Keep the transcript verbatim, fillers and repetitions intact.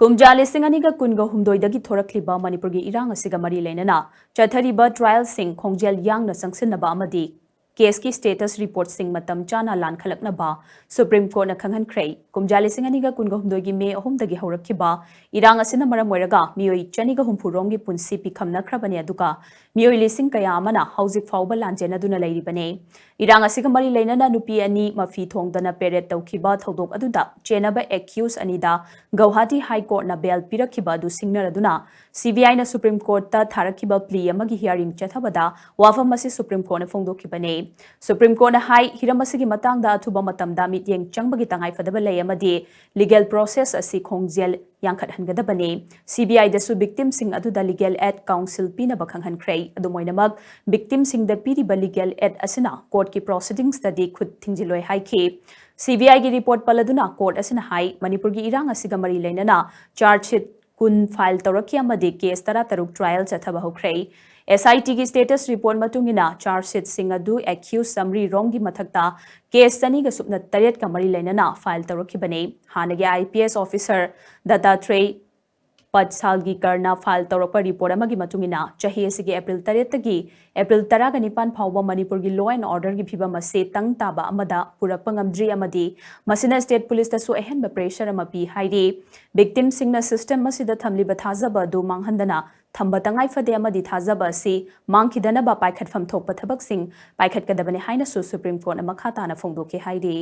ꯀꯨꯝꯖꯥ ꯂꯤꯁꯤꯡ ꯑꯅꯤꯒ ꯀꯨꯟꯒ ꯍꯨꯝꯗꯣꯏꯗꯒꯤ ꯊꯣꯔꯛꯂꯤꯕ ꯃꯅꯤꯄꯨꯔꯒꯤ ꯏꯔꯥꯡ ꯑꯁꯤꯒ ꯃꯔꯤ ꯂꯩꯅꯅ ꯆꯠꯊꯔꯤꯕ trialꯁꯤꯡ ꯈꯣꯡꯖꯦꯜ ꯌꯥꯡꯅ ꯆꯪꯁꯤꯟꯅꯕ ꯑꯃꯗꯤ caseꯀꯤ status reportꯁꯤꯡ ꯃꯇꯝ ꯆꯥꯅ ꯂꯥꯟꯈꯠꯂꯛꯅꯕ Supreme Courtꯅ ꯈꯪꯍꯟꯈ꯭ꯔꯦ꯫ ꯀꯨꯝꯖꯥ ꯂꯤꯁꯤꯡ ꯑꯅꯤꯒ ꯀꯨꯟꯒ ꯍꯨꯝꯗꯣꯏꯒꯤ ꯃꯦ ꯑꯍꯨꯝꯗꯒꯤ ꯍꯧꯔꯛꯈꯤꯕ ꯏꯔꯥꯡ ꯑꯁꯤꯅ ꯃꯔꯝ ꯑꯣꯏꯔꯒ ꯃꯤꯑꯣꯏ ꯆꯅꯤꯒ ꯍꯨꯝꯐꯨ ꯔꯣꯝꯒꯤ ꯄꯨꯟꯁꯤ ꯄꯤꯈꯝꯅꯈ꯭ꯔꯕꯅꯤ, ꯑꯗꯨꯒ ꯃꯤꯑꯣꯏ ꯂꯤꯁꯤꯡ ꯀꯌꯥ ꯑꯃꯅ ꯍꯧꯖꯤꯛ ꯐꯥꯎꯕ ꯂꯥꯟꯖꯦꯟꯅꯗꯨꯅ ꯂꯩꯔꯤꯕꯅꯤ꯫ ꯏꯔꯥꯡ ꯑꯁꯤꯒ ꯃꯔꯤ ꯂꯩꯅꯅ ꯅꯨꯄꯤ ꯑꯅꯤ ꯃꯐꯤ ꯊꯣꯡꯗꯅ parade ꯇꯧꯈꯤꯕ ꯊꯧꯗꯣꯛ ꯑꯗꯨꯗ ꯆꯦꯟꯅꯕ accused ꯑꯅꯤꯗ ꯒꯧꯍꯥꯇꯤ High Courtꯅ bail ꯄꯤꯔꯛꯈꯤꯕ ꯑꯗꯨ ꯁꯤꯡꯅꯔꯗꯨꯅ CBIꯅ Supreme Courtꯇ ꯊꯥꯔꯛꯈꯤꯕ plea ꯑꯃꯒꯤ hearing ꯆꯠꯊꯕꯗ ꯋꯥꯐꯝ ꯑꯁꯤ Supreme Courtꯅ ꯐꯣꯡꯗꯣꯛꯈꯤꯕꯅꯤ꯫ Supreme Courtꯅ ꯍꯥꯏ, ꯍꯤꯔꯝ ꯑꯁꯤꯒꯤ ꯃꯇꯥꯡꯗ ꯑꯊꯨꯕ ꯃꯇꯝꯗ ꯃꯤꯠꯌꯦꯡ ꯆꯪꯕꯒꯤ ꯇꯉꯥꯏꯐꯗꯕ ꯂꯩ ꯑꯃꯗꯤ legal process ꯑꯁꯤ ꯈꯣꯡꯖꯦꯜ ꯌꯥꯡꯈꯠꯍꯟꯒꯗꯕꯅꯤ꯫ CBIꯗꯁꯨ victimꯁꯤꯡ ꯑꯗꯨꯗ legal aid counsel ꯄꯤꯅꯕ ꯈꯪꯍꯟꯈ꯭ꯔꯦ꯫ ꯑꯗꯨꯝ ꯑꯣꯏꯅꯃꯛ, victimꯁꯤꯡꯗ ꯄꯤꯔꯤꯕ legal aid ꯑꯁꯤꯅ courtꯀꯤ proceedingsꯇꯗꯤ ꯈꯨꯠ ꯊꯤꯡꯖꯤꯜꯂꯣꯏ ꯍꯥꯏꯈꯤ꯫ CBIꯒꯤ report ꯄꯜꯂꯗꯨꯅ court ꯑꯁꯤꯅ ꯍꯥꯏ, ꯃꯅꯤꯄꯨꯔꯒꯤ ꯏꯔꯥꯡ ꯑꯁꯤꯒ ꯃꯔꯤ ꯂꯩꯅꯅ charge sheet ꯀꯨꯟ file ꯇꯧꯔꯛꯈꯤ ꯑꯃꯗꯤ case ꯇꯔꯥꯇꯔꯨꯛ trial ꯆꯠꯊꯕ ꯍꯧꯈ꯭ꯔꯦ꯫ SITꯒꯤ status report ꯃꯇꯨꯡ ꯏꯟꯅ, charge sheetꯁꯤꯡ ꯑꯗꯨ accused ꯆꯥꯃꯔꯤ ꯔꯣꯝꯒꯤ ꯃꯊꯛꯇ case ꯆꯅꯤꯒ ꯁꯨꯞꯅ ꯇꯔꯦꯠꯀ ꯃꯔꯤ ꯂꯩꯅꯅ file ꯇꯧꯔꯛꯈꯤꯕꯅꯤ꯫ ꯍꯥꯟꯅꯒꯤ IPS officer ꯗꯠꯇꯥꯇ꯭ꯔꯦꯌ ꯄꯠꯁꯥꯜꯒꯤꯀꯔꯅ file ꯇꯧꯔꯛꯄ report ꯑꯃꯒꯤ ꯃꯇꯨꯡ ꯏꯟꯅ, ꯆꯍꯤ ꯑꯁꯤꯒꯤ April ꯇꯔꯦꯠꯇꯒꯤ April ꯇꯔꯥꯒ ꯅꯤꯄꯥꯟ ꯐꯥꯎꯕ ꯃꯅꯤꯄꯨꯔꯒꯤ law and orderꯒꯤ ꯐꯤꯕꯝ ꯑꯁꯤ ꯇꯪ ꯇꯥꯕ ꯑꯃꯗ ꯄꯨꯔꯛꯄ ꯉꯝꯗ꯭ꯔꯤ ꯑꯃꯗꯤ ꯃꯁꯤꯅ state policeꯇꯁꯨ ꯑꯍꯦꯟꯕ pressure ꯑꯃ ꯄꯤ ꯍꯥꯏꯔꯤ꯫ Victimꯁꯤꯡꯅ system ꯑꯁꯤꯗ ꯊꯝꯂꯤꯕ ꯊꯥꯖꯕ ꯑꯗꯨ ꯃꯥꯡꯍꯟꯗꯅ ꯊꯝꯕ ꯇꯉꯥꯏ ꯐꯗꯦ ꯑꯃꯗꯤ ꯊꯥꯖꯕ ꯑꯁꯤ ꯃꯥꯡꯈꯤꯗꯅꯕ ꯄꯥꯏꯈꯠꯐꯝ ꯊꯣꯛꯄ ꯊꯕꯛꯁꯤꯡ ꯄꯥꯏꯈꯠꯀꯗꯕꯅꯤ ꯍꯥꯏꯅꯁꯨ Supreme Courtꯅ ꯃꯈꯥ ꯇꯥꯅ ꯐꯣꯡꯗꯣꯛꯈꯤ ꯍꯥꯏꯔꯤ꯫